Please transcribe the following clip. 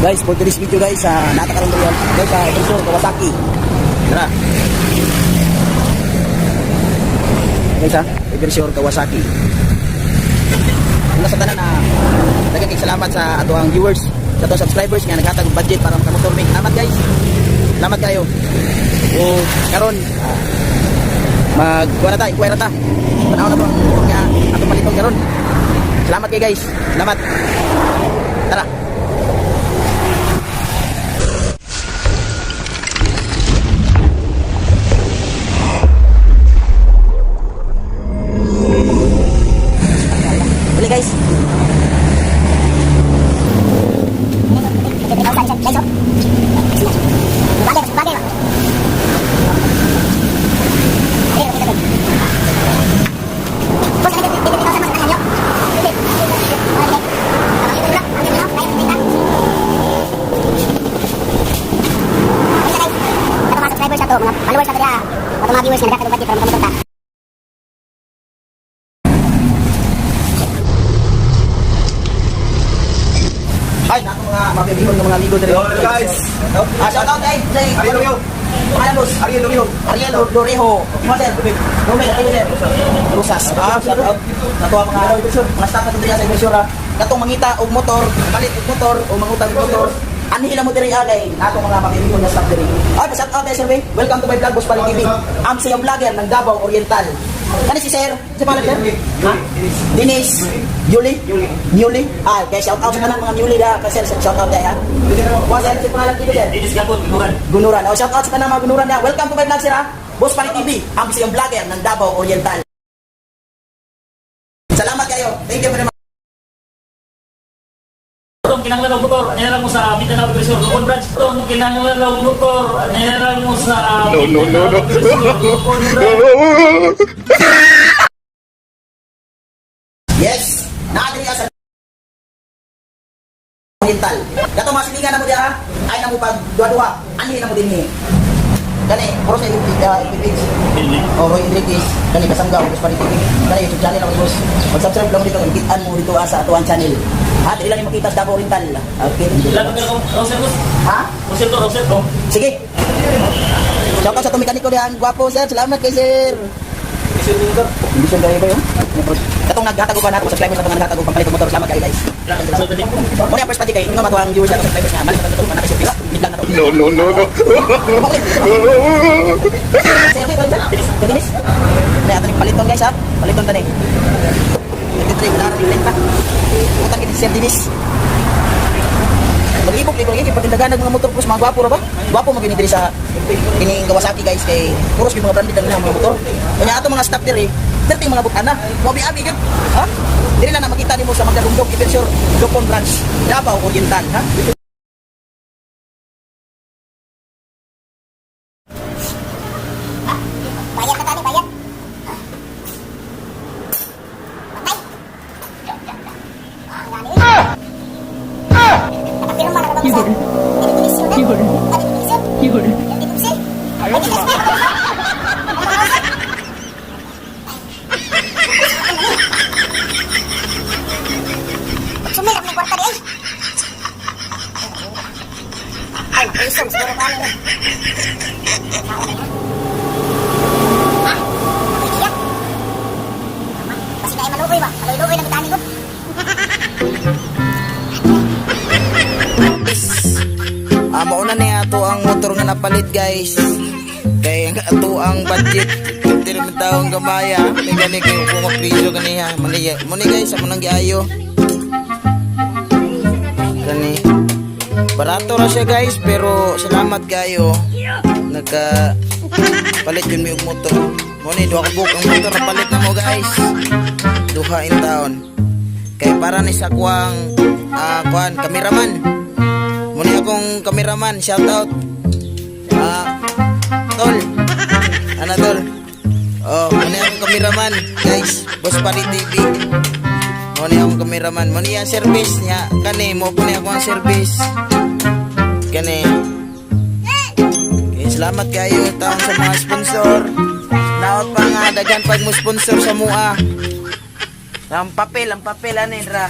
Guys, for today's video guys, nata karon diri guys sa Ebersure Kawasaki. Tara. Guys ha, Ebersure Kawasaki. Una sa tanan na daghang kay salamat sa atoang viewers, sa atong subscribers nga naghatag og budget para makamotor mi. Salamat guys. Salamat kayo. O karon mag kuha na ta, inquire na ta. Tanaw na to ang motor nga atong paliton karon. Salamat kay guys. Salamat. Tara. Dali guys. Mga followers na kaya, mga viewers nga nagkatag budget para makamotor ta. Ay, nako mga mabibihon ng mga amigo diri. Hello, guys. Ah, shout out ay say Ariel Lorejo. Pangalan boss. Ariel Lorejo. Ariel Lorejo. Mo sir. Romel, Ariel sir. Rosas. Ah, shout out. Nato ang mga staff nato diri sa Ebersure. Ah. Katong mangita og motor, palit og motor o mangutang og motor. Anhi na mo diri ah, kay nato mga mabibihon nga staff diri. Ay, shout out ay sir. Bay. Welcome to my vlog, Boss Paling TV. Am sa iyong vlogger ng Davao Oriental. Kani si sir? Si pangalan sir? Ha? Dennis. Yuli? Yuli. Ah, kaya shout out sa kanang mga Yuli da. Kasi sir, shout out kay ha. Wa sir, si pangalan dito sir? Dennis Gapon, Gunuran. Gunuran. Oh, shout out sa kanang mga Gunuran da. Welcome to my vlog sir ha. Boss Paling TV, ang isang vlogger ng Davao Oriental. Salamat kayo. Thank you very much. Itong kinahanglan og motor, nilarang mo sa Mindanao Resort Lupon Branch. Itong kinahanglan og motor, nilarang mo sa No, no, no, no. Mindanao Resort Lupon Branch. Yes, naadiri ka sa Oriental. Kato mga silingan na mo diha, ay na mo pag duha-duha. Anhi na mo dinhi. Kani, puro sa page. O Roy Enriquez, kani kasanggaw, Boss Paling TV. Kani YouTube channel ako boss. Mag-subscribe lang mo dito, kitaan mo dito ah, sa atuan channel. Ha, dili lang ni makita sa Davao Oriental. Okay. Lagot ka akong Rosel boss. Ha? Rosel to, Rosel to. Sige. Shout out sa itong mekaniko diyan. Gwapo, sir. Salamat kay sir. Mission kayo ba yun? Katong naghatag pa nato subscribers na naghatag og pampalit og motor. Salamat kayo guys. Mo na first party kay nga matuang viewers nato subscribers nga mali sa to manapis yung mid lang na to. No, no, no, no. Sir, okay, sir. Dennis. Na ato ning paliton guys ha. Paliton tani. 23 wala ra pa. Utang kini si Sir Dennis. Maglibok libok lagi patindagan ng mga motor pros mga gwapo ra ba? Gwapo man gyud ni diri sa kining Kawasaki guys kay puros gyud mga branded ang ilang mga motor. Kanya ato mga staff diri, dirty mga butana. Mo abi gyud. Ha? Diri lang na makita nimo sa Magdarumdok Ebersure Lupon Branch, Davao Oriental, ha? Bayad na tani, bayad. Patay. Ah, ngani eh. Nakapirma na ka ba sa Indonesia na? Ah, Indonesia? Indonesia? Ay, Sumilap ng kwarta di ay. Ay, mapriso, siguro pa ano. Iya. Kasi na ay maluoy ba? Maluoy na bitani ko. Ah, mauna ni ato ang motor nga napalit guys. Kay ang ato ang budget 50 naman taong gamaya. May gani kayo kung mapriso ganiha. Mani, muni guys, amo nang giayo. Kani. Barato ra siya guys, pero salamat kayo. Nagka palit yun mi og motor. Muni duha ka buok ang motor napalit na mo guys. Duha in town. Kay para ni sa kuang kuan kameraman. Muni akong kameraman, shout out. Ah, tol. Ana tol? Oh, muni akong kameraman, guys. Boss Pari TV. Muni akong kameraman. Muni ang service niya. Kani mo po ni ako ang service. Kani. Okay, salamat kayo taon sa mga sponsor. Naot pa nga daghan pag mo sponsor sa mua. Ang papel ani ra.